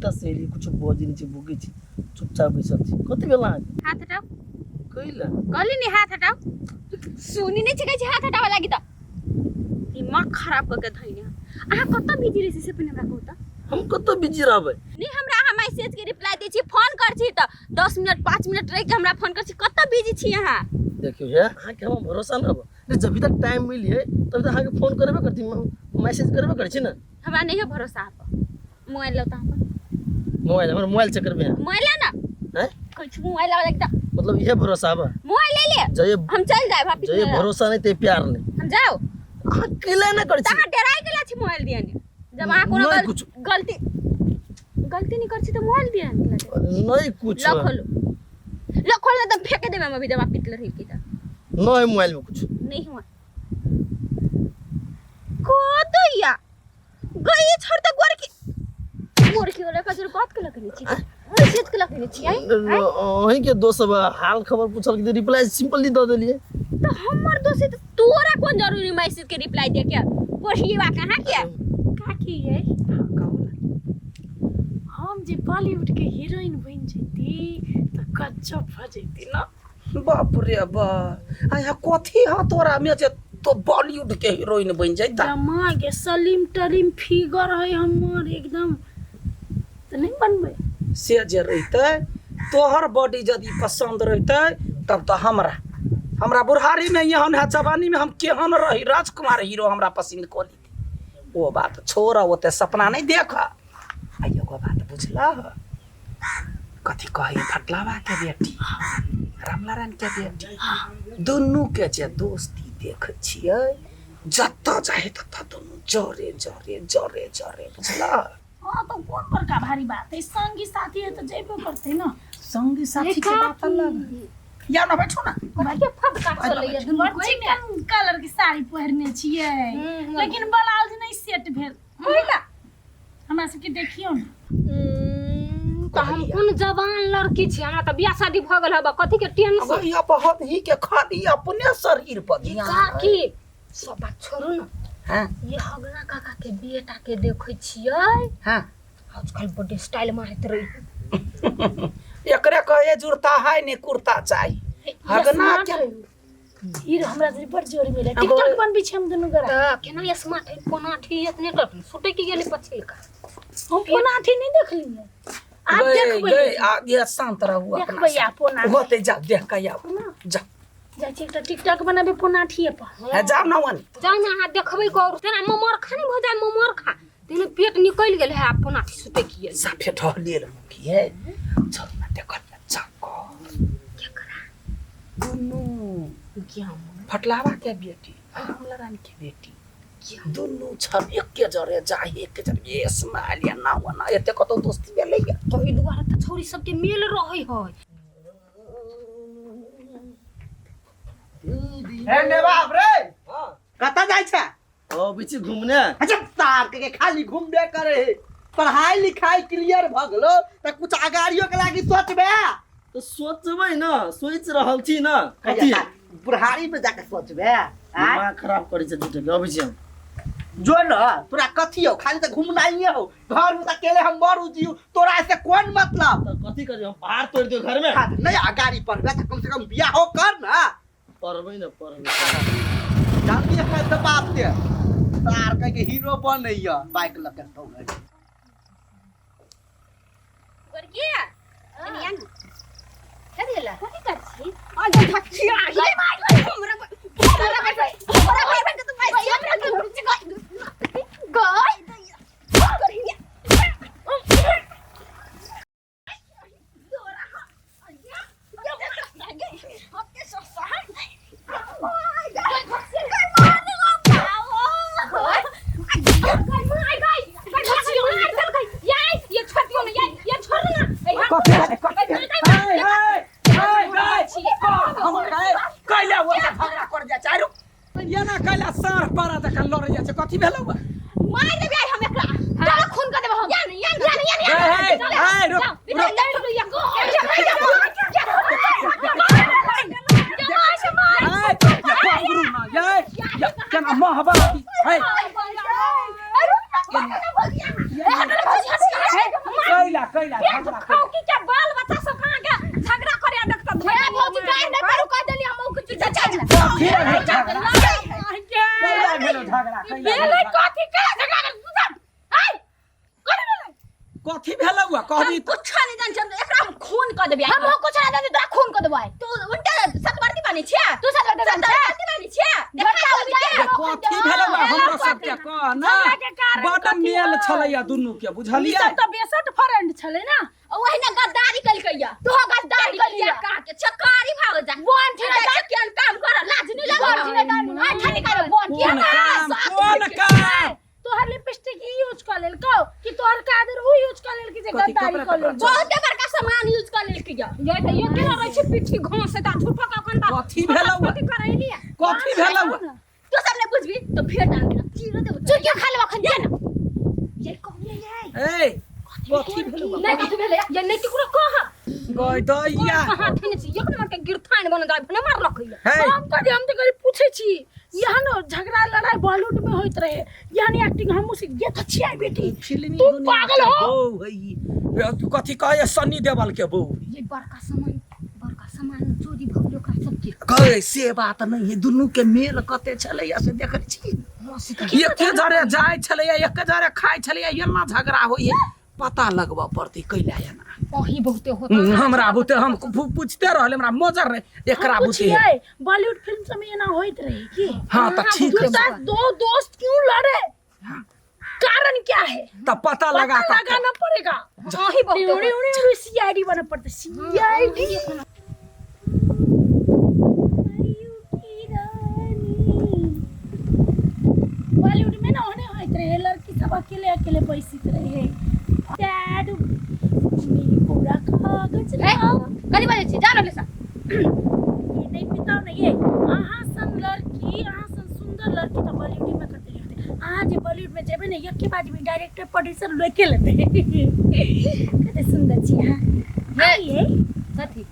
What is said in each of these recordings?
एतऽ से एलियै कुछो बजै नहि छी भूकै छी चुपचाप बैसल छी कथी भेल अहाँके हाथ हटाओ कैला कहली नहीं हाथ हटाओ सुनी नहीं छै हाथ हटावे लागी त दिमाग खराब क के धइने अहाँ कत बिजी रहै छी से पहिने हमरा कहू त हम कतऽ बिजी रहबै नहीं हमरा अहाँ मैसेज के रिप्लाई दै छी फोन कर छी त 10 मिनट 5 मिनट रहि के हमरा फोन कर छी कत बिजी छी अहाँ देखियौ हे अहाँके हम भरोसा न रहब अरे जब तक टाइम मिली तब तक अहाँके फोन करबे करती मैसेज करबे करै छी ने हमरा नहीं है भरोसा अहाँ पर मोबाइल लाओ त अहाँ पर मोबाइल हमर मोबाइल चेक करबे मोबाइल ला ना हैं कुछ मोबाइल लाओ लगता मतलब इहे भरोसा बा मोबाइल ले ले जय हम चल जाए भाभी जय भरोसा नहीं ते प्यार नहीं हम जाओ अहाँ कैला ना करै छी तहाँ डराय गेला छी मोबाइल दिया ने जब अहाँ कोनो नहीं गल, गलती गलती नहीं कर छी तो मोबाइल दिया ने नहीं कुछ लॉक खोलो लॉक खोलो तो फेंक देबे हम अभी दवा पीटल रही की त नहीं मोबाइल में कुछ नहीं हुआ को तो या गई छोड़ त गोर की गोर की वाला कजर बात के लगने छी मैसेज के लगने छी आई अहीं के दोस्त सब हाल खबर पूछल के रिप्लाई सिंपली दऽ देलियै तो हमर दोस्त तो तोरा कोन जरूरी मैसेज के रिप्लाई दे के कोठिएवा कहाँ के काकी ये कहू ने हम जे बॉलीवुड के हीरोइन बनि जैती तऽ गजब भऽ जैती ना बाप रे बा आ यहाँ कथी ह तोरा में जे तो बॉलीवुड के हीरोइन बन जैता जमा के सलीम टलीम फिगर है हमर एकदम तऽ नहीं बनबै से जे रहितै तोहर बॉडी यदि पसंद रहितै तब तो हमरा हमरा बुढ़ारी में एहन है जवानी में हम केहन रही राजकुमार हीरो हमरा पसंद कऽ लीती ओ बात छोड़ ओते सपना नहीं देख आ एगो बात बुझलह कथी कहै फटलावा के बेटी रामनारायण के बेटी दुनू के जे दोस्ती देख छियै जतऽ जाइ ततऽ दुनू जरे जरे जरे जरे बुझलह हाँ तो कोन बड़का भारी बात है संगी साथी है तो जेबे करते ना संगी साथी के बात अलग है। या ना बैठो ना के फदका चलैया दुनू बड़ कोई ने चिकन कलर के साड़ी पहिरने छियै लेकिन ब्लाउज नहीं सेट भेल हमरा सबके देखियौ ने तऽ हम कोन जवान लड़की छी हमरा तऽ बियाह शादी भऽ गेल हबा कथी के टेंशन अगर यहाँ बहुत ही के खाली अपने शरीर पर ध्यान है। काकी सब बात छोड़ू ने हाँ ये हगना काका के बेटा के देखै छियै हाँ आजकल बड्ड स्टाइल मारैत रही एकरे कहे जुड़ता है ने कुर्ता चाहिए हगना के हीरो हमरा से बड़ जोर मिले टिकटॉक बनबै छी हम दुनू गोरा तऽ केना स्मार्ट है कोना ठीक एतने टट सुटकि गेलै पछिलका हम फोन आठी नहीं देखलियै आब गए देखबै गए आ ये शांत रहू अपना देखबै आ फोन आठी होते जा देख के आओ जा जाइ छी एकटा टिकटॉक बनाबै फोन आठिए पर है जाओ ना वन जाउ ने अहाँ देखबै गौर तेना ममर खा नहि भऽ जाय ममर खा तेना पेट निकलि गेल है आब कोना सुटकि गेल साफे ढहलेल मुखी है चल ना देखल चक्कर दुनू फटलावा के बेटी आ हमला के बेटी दुनू छल एके जरे जाहि एके जरे ये स्माइल या ना वना एते कतौ दोस्ती भेलै या ताहि दुआरे तऽ छौरी सबके मेल रहै है हे ने बाप रे हाँ कतऽ जाइ छै ओ बिची घूमने अच्छा तार के खाली घूमबे करे है पढ़ाई लिखाई क्लियर भ गेलो तऽ कुछ अगाड़ियो के लागी सोचबे तऽ सोचबै न सोचि रहल छी न कथी बुढ़ारी में जाके सोचबे आँय? दिमाग खराब करै छै झूठे के अबै छी हम जो न तोरा कथी हो खाली तऽ घूमनाइए हो घर में तऽ अकेले हम मरू जियू तोरा से कोन मतलब तऽ कथी करी हम पहाड़ तोड़ि दियौ घर में हाँ, नहीं अगाड़ी पढ़बे तऽ कम से कम बियाह हो कर ना पढ़बै ने पढ़बै जल्दी है तऽ बाप के तार कह के हीरो बनैया बाइक लऽ के दौड़ै गोरकिया कनी आ ने कथी भेलै कथी करै छी आ जा धकिया हे माय हमरा हमरा हमरा भाई के तू भाई हमरा गई गई कैला वो झगड़ा कर जा चारू एना कैला साँढ़ पारा जकाँ लड़ै जाइ छै कथी भेलौ बा मार देबै हम एकरा चलो खून कर देबै हम या नहीं या नहीं या नहीं हे, हे, रुक, ए, ये पकड़ू ना ये ये केना महबा हे कैला कैला पेट झगड़ा खाओ की क्या बाल बच्चा सब कहाँ के झगड़ा करे देखता हे भौजी गाय नहीं करू कह देली हम उ कुछ चाचा कथी भेल झगड़ा कैला भेलो झगड़ा कैला भेलै भेलो झगड़ा? कथी कैला झगड़ा कर तू सब आइ कोन भेलै कथी भेलौ हुआ कहबी हम कुछ नहीं जान छी एकरा हम खून कर देबै हम कुछ ना जानी तोरा खून कर देबै तू उल्टा सतवर्ती बानी छिया तू सतवर्ती बानी छिया? सतवर्ती बानी छिया देखा ए, कथी भेलौ हुआ हमरा सबके कह ना झगड़ा के कारण बड कथी मेल हौ? छलैया दुनू के ई बुझलियै सब तऽ बेसट फ्रेंड छलै ना वही ना गद्दारी कलकैया तू गद्दारी कलिया का के चकारी भाग जा बोन ठीक जा केन काम कर लाज नहीं बोन लगा ठीक ना आ ठनी कर बोन कोन काम कोन काम तोहर लिपस्टिक ई यूज कर लेलकौ कि तोहर काजर ऊ यूज कर लेलकी जे कथी गद्दारी कपड़ा कर तपड़ा लेलकौ बहुत बड़का सामान यूज कर लेलकैया ये त ये केना रहै छै पिट्ठी घास से ता झूठो का कोन बात कथी भेलौ हुआ? कथी करैली कथी भेलौ हुआ? तू सब नहीं बुझबी तो फेर डाल देना चीरो देबो चुटकी खा लेबा खन ना ये कहले ये ए कथी भेलौ हुआ? नहीं कथी भेलै ये नहीं केकरो कह गय दैया कहां थने छी एक नंबर के गिरथान बन जाय भने मार रखैया हे हम कथी हम तऽ कभी पूछै छी यहाँ न झगड़ा लड़ाई बॉलीवुड में होइत रहे यहाँ एक्टिंग हमहूँ सीख ये तऽ छियै बेटी फिल्मी तू दुनिया पागल के हो बहू है ई। ए, तू कथी कहै सन्नी देवल के बहू ये बड़का सामान बड़का सामान चोरी भऽ गेल ओकरा सबके कहे से बात नहीं है दुनू के मेल कते छलैया से देखै छी एके जरे जाइ छलैया एके जरे खाइ छलैया एना झगड़ा होइए पता लगबऽ पड़तै कैला एना अही बहुते होता हमरा बुते हम पूछते रहले हमरा मजर रहे एकरा हम बुते पूछियै बॉलीवुड फिल्म सब में एना होइत रहे की हाँ तऽ ठीक है दूटा दो दोस्त क्यों लड़े कारण क्या है तऽ पता लगा पता कऽ लगाना पड़ेगा अही बहुते उड़ी उड़ी उड़ी सीआईडी बना पड़ता सीआईडी बॉलीवुड में ना होने होइत रहे लड़की सब अकेले अकेले बैसित रहे डैड मेरी पूरा कागज ए, लाओ। कथी बजै छी जा रहले सा ये नहीं पिताओ ना ये अहाँ सन लड़की अहाँ सन सुंदर लड़की तो बॉलीवुड में कते रहते अहाँ जे बॉलीवुड में जेबै ने एके बाजी में डायरेक्टर प्रोड्यूसर लेके लेते कते सुंदर छी अहाँ हे ये कथी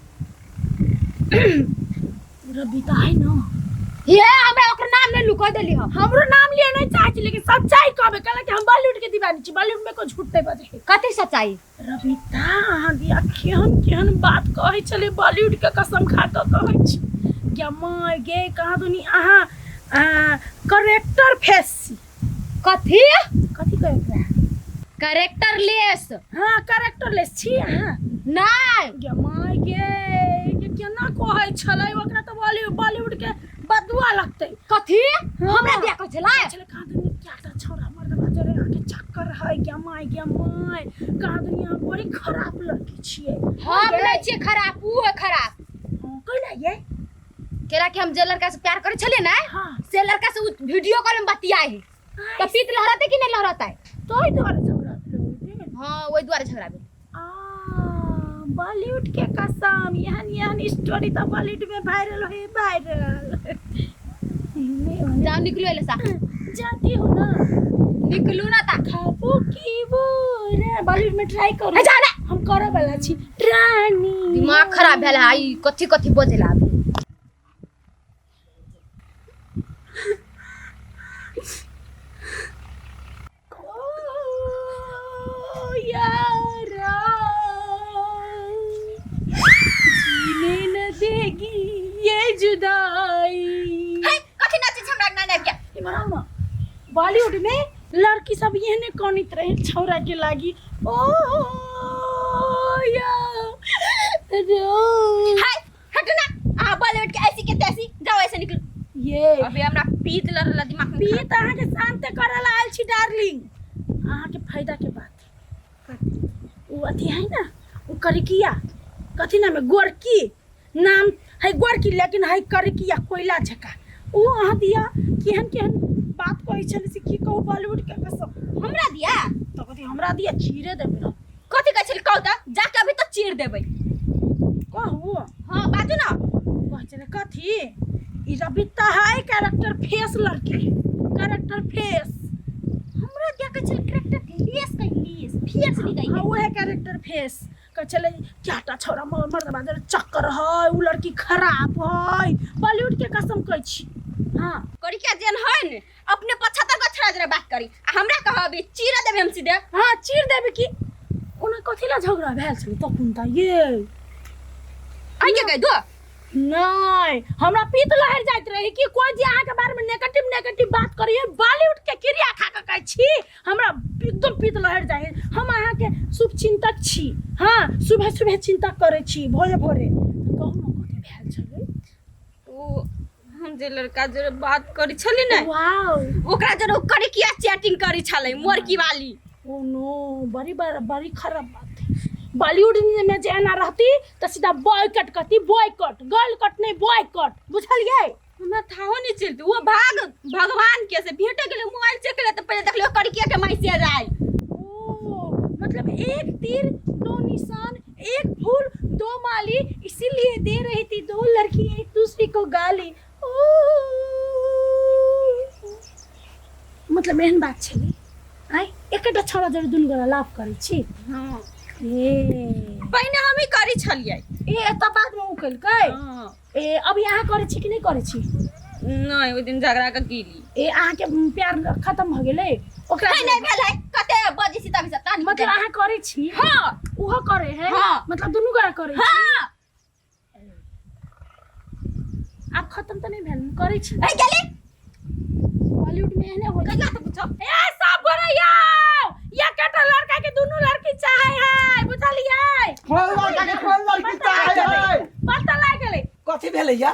रवि तऽ है ना हे हमरा ओकर नाम नहि लुका देली हम हमरो नाम लिए नहीं चाहै छी लेकिन सच्चाई कहबै कहला कि हम बॉलीवुड के दीवानी छी बॉलीवुड में कोई झूठ नहीं बजै कथी सच्चाई रविता अहाँ दिया केहन केहन बात कहै छलै बॉलीवुड के कसम खा कऽ कहै छी गे माय गे कहाँ दुनी अहाँ करेक्टर फेस छी कथी कथी कहै ओकरा करेक्टर लेस हाँ करेक्टर लेस छी अहाँ नहि गे माय गे ये केना कहै छलै ओकरा तऽ बॉलीवुड बॉलीवुड के बदुआ लगतै कथी हमरा दिया कहै छलै छलै कहाँ दुनी क्या टा छौड़ा मर्दबा जरे अहाँके चक्कर है गे माय गे माय कहाँ दुनी अहाँ बड़ी खराब लड़की छियै हम नहि छियै खराब ऊ है खराब हाँ, कैला ये केला कि हम जे लड़का से प्यार करै छलियै ने हाँ से लड़का से ऊ वीडियो कॉल में बतियाए है तऽ पीत लहरतै कि नहि लहरतै तो दुआरे झगड़ा भेलै ओहि दिन। हाँ ओहि दुआरे झगड़ा भेल आ बॉलीवुड के कसम एहन एहन स्टोरी तऽ बॉलीवुड में वायरल होए वायरल जाओ निकलू एले सा जाती हो ना निकलू ना ता खाबो की वो रे बॉलीवुड में ट्राई करू हे जा ना हम करे वाला छी रानी दिमाग खराब भेल है ई कथी कथी बजेला अभी ओ यारा जीने न देगी ये जुदाई हे कथी नाचै छै हमरा अंगना आबि के इमहर आउ न बॉलीवुड में लड़की सब एहने कनित रहे छौड़ा के लागी ओ यार हाय हटू ना आ बॉलीवुड के ऐसी के तैसी जाओ ऐसे निकलो ये अभी हमरा पीत लड़ल दिमाग में पीत अहाँके शांत करऽ ला आयल छी डार्लिंग अहाँके फायदा के बात ओ अथी है ना ओ करिकिया कथी नाम है गोरकी नाम है गोरकी लेकिन है करिकिया कोयला झका ओ अहाँ दिया केहन केहन बात कहै छलै से की कहू बॉलीवुड के कसम हमरा दिया तऽ कथी हमरा दिया चीरे देबै हम। कथी कहै छली कहू तऽ जाके अभी तऽ चीर देबै कहू हाँ बाजू ना कहै छलै कथी ई रबिता है कैरेक्टर फेस लड़की कैरेक्टर फेस हमरा दिया कहै छली कैरेक्टर फेस कहली फेस नहीं हाँ कही उहे कैरेक्टर फेस कहै छलै क्या छोरा मर्दबा जरे चक्कर है उ लड़की खराब है बॉलीवुड के कसम कहै छी हाँ करिका जेन है ने अपने 75 गो छोरा जरा बात करी आ हमरा कहबी चीर देबै हम सीधे हाँ चीर देबै की ओना कथी ला झगड़ा भेल छलै तखन तऽ ये आई के कह दो नहीं हमरा पीत लहर जाइत रहे कि कोई जे अहाँके बारे में नेगेटिव नेगेटिव बात करिए बॉलीवुड के क्रिया खा के कहै छी हमरा एकदम पीत लहर जाइ है। हम अहाँके शुभ चिंतक छी हाँ सुबह सुबह चिंता करै छी भोरे भोरे तऽ कहू ने कथी भेल छलै ओ हम जे लड़का जोरे बात करी छली ने वाओ ओकरा जोरे ओ करे किया चैटिंग करी छलै मोरकी वाली ओ नो बड़ी बड़ी खराब बात है बॉलीवुड में जे एना रहती तऽ सीधा बॉयकट करती बॉयकट गर्ल कट नहीं बॉयकट बुझलियै हमरा थाहो नहीं चलती वो भाग भगवान के से भेटे गेलै मोबाइल चेक केले तऽ पहिले देखलियै करिकिया के मैसेज आयल ओ मतलब एक तीर दो निशान एक फूल दो माली इसीलिए दे रही थी दो लड़की एक दूसरे को गाली ओ मतलब एहन बात छलै आँय एकेटा छौड़ा जरे दुनू गोरा लाभ करै छी हँ ए पहिने हमही करै छलियै ए एतऽ बादमे ओ केलकै हँ ए अभी अहाँ करै छी कि नहि करै छी नहि ओहि दिन झगड़ा के गेली ए अहाँके प्यार खत्म भऽ गेलै ओकरा नहि नहि भेलै कते बजै छी तभी सब तानी मतलब अहाँ करै छी हँ ओहो करै है हँ। मतलब दुनू गोरा करै छी हँ आब खत्म तऽ नहि भेल करै छी ए गेली बॉलीवुड में एहने होइ कहिया तऽ पूछो ए सब गोरा यौ ये केटा लड़का के दुनू लड़की चाहे है बुझलियै कोन लड़का के कोन लड़की चाहे है पता लागि गेलै कथी भेलै या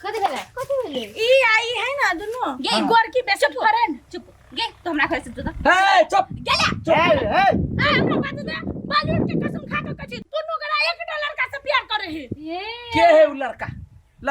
कथी भेलै कथी भेलै ई आई है ना दुनू गे। ई गोरकी बेस्ट फ्रेंड चुप गे तो हमरा घर से तो हे चुप गेला हे हे आ हमरा बात दे बॉलीवुड के कसम खा के कहै छी दुनू गोरा एकटा लड़का से प्यार करे है के है उ लड़का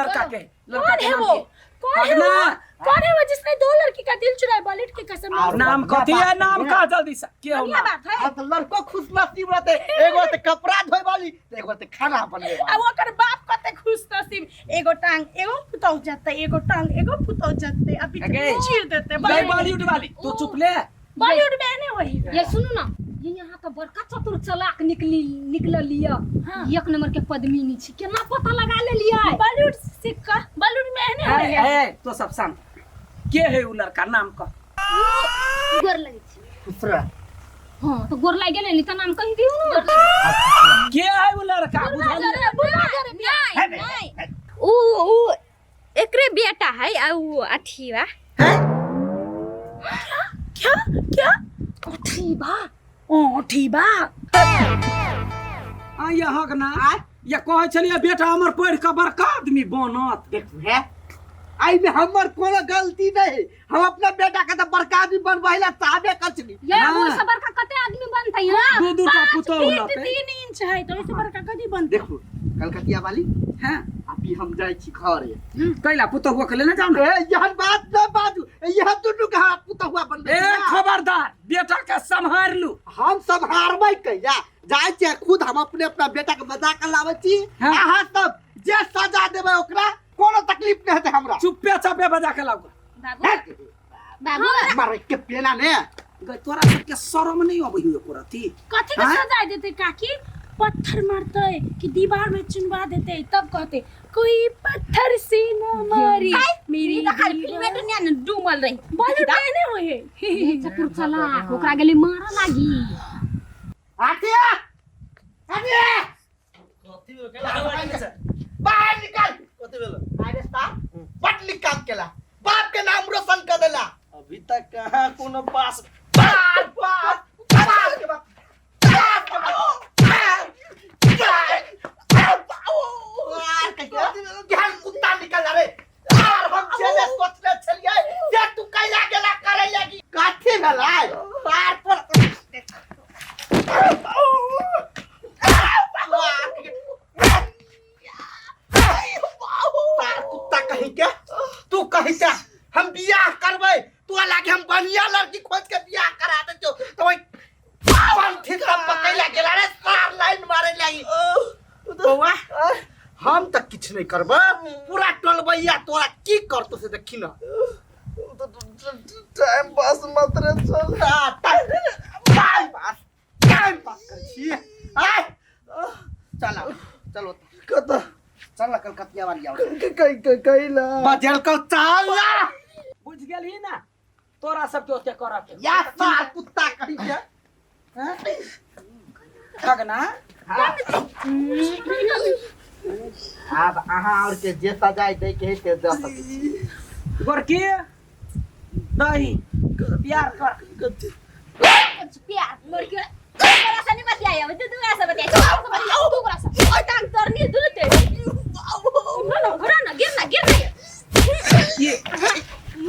लड़का के लड़का कौन के है नाम वो के कौन है भगना। वो कौन है वो जिसने दो लड़की का दिल चुराया बॉलीवुड की कसम और नाम बढ़िया कथी है बात नाम है। का जल्दी से के हो बढ़िया नाम बात है आ तो लड़को खुश नसीब रहते एगो ते कपड़ा धोए वाली ते एगो ते खाना बनवे अब वाली ओकर बाप कते खुश नसीब एगो टांग एगो पुतौ जतै एगो टांग एगो पुतौ जतै आ बीच में अगे। चीर देतै नहीं बॉलीवुड वाली तू चुप ले बॉलीवुड में एने होई ये सुनू ना ये यहाँ के बड़का चतुर चलाक निकली निकलल लिया हाँ। एक नंबर के पद्मिनी छी केना पता लगा लेलियै बॉलीवुड सिक्का बॉलीवुड में एने होई ए ए तो सब शांत के है उ लड़का नाम का गोर लगै छी खुश रह हाँ तो गोर लागि गेलै नि तऽ नाम कहि दियौ ने के है उ लड़का बुझल बुला जरे नहीं नहीं ऊ ऊ एकरे बेटा है आ ऊ अथी बा क्या क्या अथी बा ओ ठीबा आ यहाँ के ना या कहै छलियै बेटा हमर पढ़ि कऽ बड़का आदमी बनत देखू है आई में हमर कोनो गलती नहीं हम अपना बेटा के तो बड़का आदमी बनबै ला चाहबे करछली ये हाँ। वो सब बड़का कते आदमी बनतै हां दू दू टा पुतोहु फीट लतै 3 इंच है तो ओइसे बड़का कथी बनतै देखू कलकतिया वाली हैं अभी हम जाइ छी घरे कैला पुतोहुआ के लेने जाओ ना ए यहन बात न बाजू यह दुनू के हाथ पुतहुआ बनबै ए खबरदार बेटा के सम्हार लू हम सम्हारबै कहिया जाइ छियै खुद हम अपने अपना बेटा के बजा के लाबै छी हाँ। अहाँ सब जे सजा देबै ओकरा कोनो तकलीफ नहि हेतै हमरा चुप्पे चापे बजा के लाऊ बाबू बाबू मारे के पेना ने गई तोरा सबके शरम नहीं अबै हुए कोरती कथी के हाँ? सजा देते काकी पत्थर मारते कि दीवार में चुनवा देते तब कहते कोई पत्थर से न मारी मेरी ई तऽ खाली फिल्मे दुनिया ने डूबल रही बॉलीवुड में एने होय है चतुर चलाक ओकरा गेलै मारऽ लागी आतिया आतिया कथी भेल कैला हल्ला केने छै बाहर निकल कथी भेल अरे साहब बड नीक काम केला बाप के नाम रोशन कर देला अभी तक कहाँ कोनो पास बाप बाप बाप के बाप बाप के बाप केहन कुत्ता निकल रे यार हम जेने सोचले छलियै जे तू कैला गेला करे लागी कथी भेलै पार पर तार कुत्ता कहीं के तू कहीं से हम बियाह करबै तू लागे हम बढ़िया लड़की खोज के बियाह करा देतो तो वही पंथी सब पकैला गेला रे सार लाइन मारे लागी बौआ हम तऽ किछु नहि करबै पूरा टोलबैया तोरा की करतो से देखी ना टाइम पास मात्र चल टाइम पास टाइम पास करै छी आय चल चलो कतऽ चल ना कलकतिया वाली आओ कैला बजेल को चल ना बुझ गेलही ना तोरा सबके ओते करऽ के या सार कुत्ता कहीं के हैं? ठगना। आब अहाँ और के जे सजाय दै के है से दऽ सकै छी। गोरकी दही प्यार कर। प्यार लड़की तोरा से नहीं बतियाई अब तू तोरा से बतियाई, तू तोरा से बतियाई, तू तोरा से। ओए टांग तरनी दुनु ते ना ना घोड़ा ना गिर ना गिर ना। ये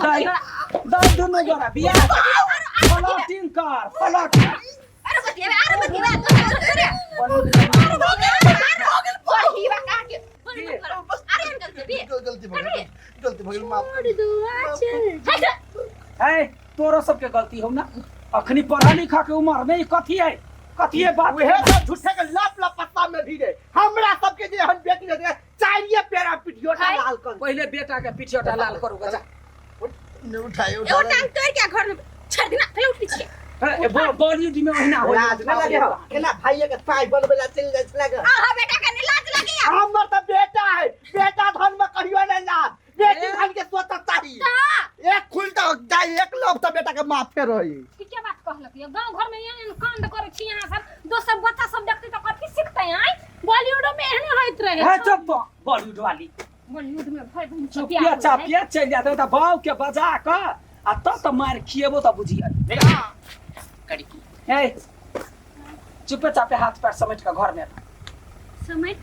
दही दही दुनू गोरा बियाह प्लॉटिंग कर प्लॉटिंग। अरे बतियाबे, अरे बतियाबे, तोरा तोरा अरे हो गेल वही बा का के अरे हम गलती भी गलती भऽ गेल, गलती भऽ गेल, माफ। छोड़ दो आंचल। हट। है तोरो सबके गलती हो ना, अखनी पढ़ा लिखा के उम्र में ई कथी है, कथी है बात? उहे सब झूठे के लप लप पत्ता में भी रे हमरा सबके जे हम बेटी रहे चाहिए पेड़ा पिठियोटा लाल कर। पहले बेटा के पिठियोटा लाल करू जा। ने उठाए एगो उठा टांग तोड़ के घर में छोड़ देना, पहले उठ पीछे। है, बॉलीवुड में ओहिना हो। लाज न लगे हो केना भाइये के पाई बनबै ला चलि जाइ छलै गे। आहा बेटा के नहीं लाज लगे। हमर तऽ बेटा है, बेटा धन में कहियो नहीं लाज, बेटी धन के स्वतः चाही। एक खुल तऽ जाय एक लोभ तऽ बेटा के माफे रही। की क्या बात कहलक ये गांव घर में एहन कांड करै छी अहाँ सब, दोसर बच्चा सब देखतै तऽ कथी सिखतै? आय बॉलीवुड में एहने होइत रहे। है चुप तो बॉलीवुड वाली बॉलीवुड में भरि बहिन के चुपिया प्यार होइत रहै। चापिया चलि जाते तऽ बाऊ के बजा कऽ आ तब तऽ मार खिएबो तऽ बुझिए। हे चुपे चापे हाथ पैर समेट कऽ घर में समेट।